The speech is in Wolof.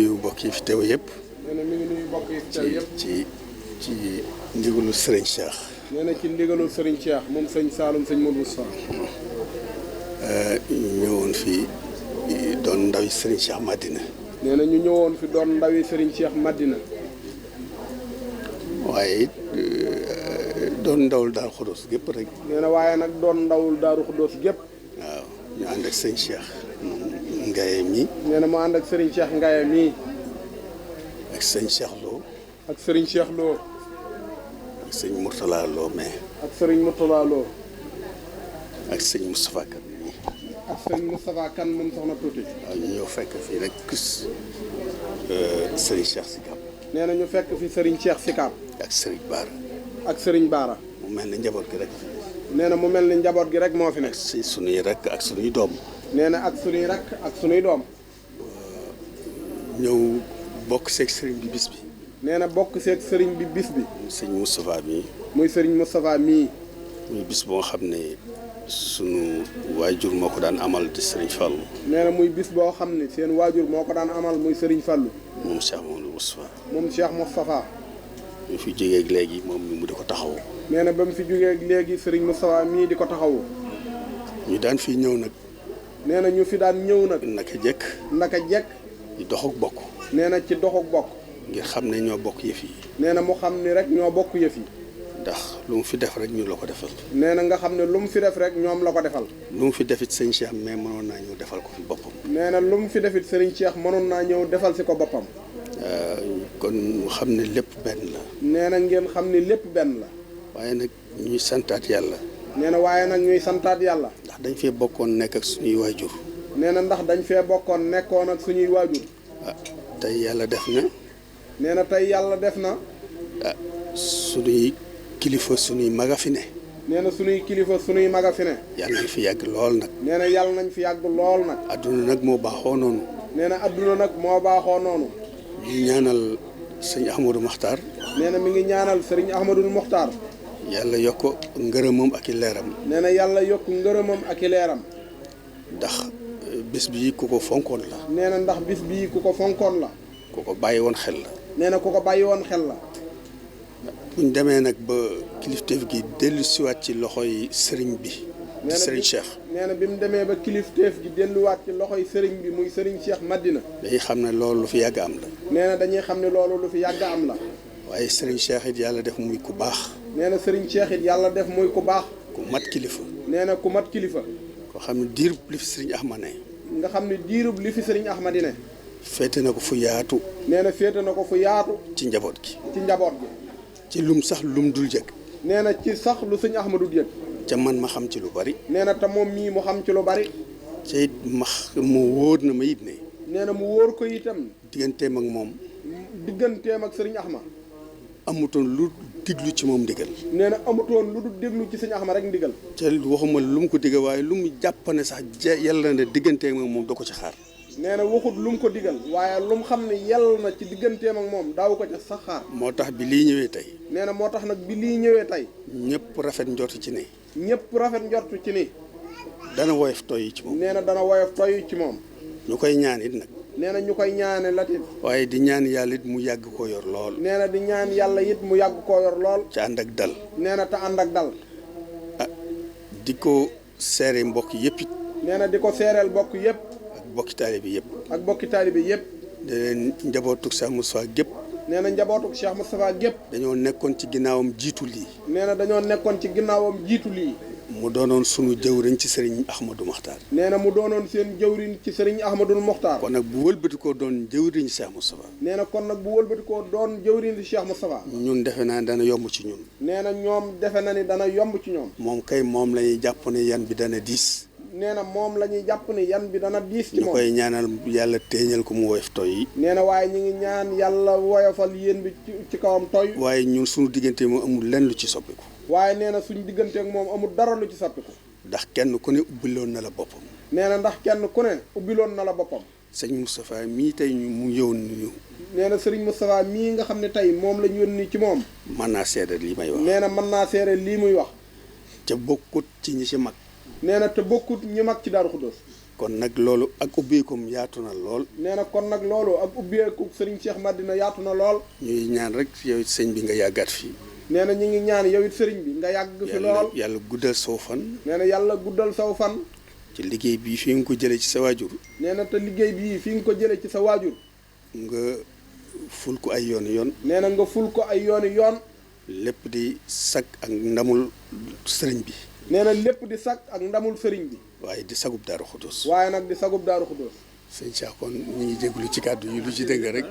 nuyu mbokk yi fi teew yëpp. nee na mi ngi nuyu mbokk yi fi teew yëpp. ci ndigalu Serigne Cheikh. nee na ci ndigalu Serigne Cheikh moom sëñ Saalum sëñ Modou Moussa. ñëwoon fi doon ndawi Serigne Cheikh Madina. nee na ñu ñëwoon fi doon ndawi Serigne Cheikh Madina. waaye it doon ndawul Daaru Xudoos gépp rek. nee na waaye nag doon ndawul Daaru Xudoos gépp. waaw ñu ànd ak sëñ Cheikh Ngaye mi. nee na mu ànd ak Serigne Cheikh Ngaye mii. ak sëñ Cheikh Lo. ak Serigne Cheikh Lo. ak sëñ Mourtala Lo mais. ak Serigne Mourtala Lo. ak sëñ Moustapha Kane mi. ak Serigne Moustapha Kane moom soxna tuuti. waaw ñu ñëw fekk fii rek Serigne Cheikh Sikap. nee na ñu fekk fi Serigne Cheikh Sikap. ak Serigne Baara. ak Serigne Baara. mu mel ne njaboot gi rek. nee na mu mel ni njaboot gi rek moo fi nekk. si sunuy rek ak sunuy doom. nee na ak sunuy rakk ak sunuy doom. ñëw bokk seeg sëriñ bi bis bi. nee na bokk seeg sëriñ bi bis bi. sëñ Moustapha mi. muy sëriñ Moustapha mii. muy bis boo xam ne sunu waajur moo ko daan amal di sëriñ Fallou. nee na muy bis boo xam ne seen waajur moo ko daan amal muy sëriñ Fallou. moom Cheikh Mamadou Moustapha. moom Cheikh Moustapha. ñu fi jógee ak léegi moom mi mu di ko taxaw. nee na ba mu fi jógee ak léegi sëriñ Moustapha mii di ko taxawu. ñu daan fii ñëw nag. nee na ñu fi daan ñëw nag. naka jekk. naka jekk. di dox ak bokk. nee na ci doxuk bokk. ngir xam ne ñoo bokk yëf yi. nee na mu xam ni rek ñoo bokk yëf yi. ndax lu mu fi def rek ñu la ko defal. nee na nga xam ne lu mu fi def rek ñoom la ko defal. lu mu fi defit sëñ Cheikh mais mënoon naa ñëw defal ko fi boppam. nee na lu mu fi defit sëriñ Cheikh mënoon naa ñëw defal si ko boppam. kon mu xam ne lépp benn la. nee na ngeen xam ni lépp benn la. waaye nag ñuy santaat yàlla. nee na waaye nag ñuy santaat yàlla. ndax dañ fee bokkoon nekk ak suñuy waajur. nee na ndax dañ fee bokkoon nekkoon ak suñuy waajur. tey yàlla def na. nee na tey yàlla def na. suñuy kilifa suñuy maga fi ne. nee na suñuy kilifa suñuy maga fi ne. yàlla nañ fi yàgg lool nag. nee na yàlla nañ fi yàgg lool nag. adduna nag moo baaxoo noonu. nee na adduna nag moo baaxoo noonu. ñu ñaanal sëñ Ahmadou Mokhtar. nee na mi ngi ñaanal sëriñ Ahmadou Mokhtar. yàlla yokk ngërëmam ak i leeram. nee na yàlla yokk ngërëmam ak i leeram. ndax bis bii ku ko fonkoon la. nee na ndax bis bii ku ko fonkoon la. ku ko bàyyi woon xel la. nee na ku ko bàyyi woon xel la. buñ demee nag ba kilifteef gi dellu siwaat ci loxoy sëriñ bi. di sëriñ Cheikh. nee na bi mu demee ba kilifteef gi delluwaat ci loxoy sëriñ bi muy sëriñ Cheikh Madina. dañuy xam ne loolu lu fi yàgg am la. nee na dañuy xam ne loolu lu fi yàgg am la. waaye sëriñ Cheikh it yàlla def muy ku baax. nee na sëriñ Cheikh it yàlla def muy ku baax. ku mat kilifa. nee na ku mat kilifa. koo xam ne diirub li fi sëriñ Ahmad ne. nga xam ne diirub li fi sëriñ Ahmadi ne. féete na ko fu yaatu. nee na féete na ko fu yaatu. ci njaboot gi. ci njaboot gi. ci lum sax lum dul jëkk. nee na ci sax lu sëñ Ahmadu yëg. ca man ma xam ci lu bari. nee na te moom mii mu xam ci lu bari. ca it mu wóor na ma it ne. nee na mu wóor ko itam. digganteem ak moom. digganteem ak sëriñ Ahmad. amutoon lu diglu ci moom ndigal. nee na amutoon lu du déglu ci sëñ Ahmad rek ndigal. ca waxuma lu mu ko digga waaye lu mu jàpp ne sax yàlla na digganteem ak moom doo ko ci xaar. nee na waxut lu mu ko digal. waaye lu mu xam ne yàlla na ci digganteem ak moom daaw ko ca sax xaar. moo tax bi lii ñëwee tey. nee na moo tax nag bi lii ñëwee tey. ñëpp rafet njort ci ne. ñëpp rafet njort ci ni. dana woyof toy ci moom. nee na dana woyof toy ci moom. ñu koy ñaan it nag. nee na ñu koy ñaane latit. waaye di ñaan yàlla it mu yàgg koo yor lool. nee na di ñaan yàlla it mu yàgg koo yor lool. ci ànd ak dal. nee na te ànd ak dal. di ko seere mbokk yëpp it. nee na di ko seereel mbokk yëpp. ak bokki taalibe yëpp. ak bokki taalibe yëpp. di leen njabootu Cheikh Moustapha gépp. nee na njabootu Cheikh Moustapha gépp. dañoo nekkoon ci ginnaawam jiitu lii. nee na dañoo nekkoon ci ginnaawam jiitu lii. mu doonoon sunu jëwriñ ci sëriñ Ahmadou Mokhtar. nee na mu doonoon seen jëwriñ ci sëriñ Ahmadou Mokhtar. kon nag bu wëlbatikoo doon jëwriñ Cheikh Moustapha. nee na kon nag bu wëlbatikoo doon jëwriñ ci Cheikh Moustapha. ñun defe naa dana yomb ci ñun. nee na ñoom defe na ni dana yomb ci ñoom. moom kay moom la ñuy jàpp ne yan bi dana diis. nee na moom la ñuy jàpp ni yan bi dana diis ci moom. ñu koy ñaanal yàlla téeñal ko mu woyof toy yi. nee na waaye ñu ngi ñaan yàlla woyofal yéen bi ci kawam toy. waaye ñun sunu diggante moom amul lenn lu ci soppiku. waaye nee na suñ diggante ak moom amul dara lu ci soppiku. ndax kenn ku ne ubbiloon na la boppam. nee na ndax kenn ku ne ubbiloon na la boppam. sëñ Moustapha mii tey mu yónni ñu. nee na sëriñ Moustapha mii nga xam ne tey moom la ñu yónni ci moom. mën naa seede lii may wax. nee na mën naa seede lii muy wax. ca bokkut ci ñi ci mag. nee na te bokkut ñi mag ci Daaru Xudoos. kon nag loolu ak ubbeekum yaatu na lool. nee na kon nag loolu ak ubbeeku sëriñ Cheikh Madina yaatu na lool. ñuy ñaan rek yow it sëñ bi nga yàggaat fii. nee na ñu ngi ñaan yow it sëriñ bi nga yàgg fi lool. yàlla guddal saw fan. nee na yàlla guddal saw fan. ci liggéey bii fi nga ko jëlee ci sa waajur. nee na te liggéey bii fi nga ko jëlee ci sa waajur. nga ful ko ay yoon yoon. nee na nga ful ko ay yooni yoon. lépp di sag ak ndamul sëriñ bi. nee na lépp di sag ak ndamul sëriñ bi. waaye di sagub Daaru Xudoos. waaye nag di sagub Daaru Xudoos. sëñ Cheikh kon ñu ngi jégalu ci kàddu yi lu ci dëng rek.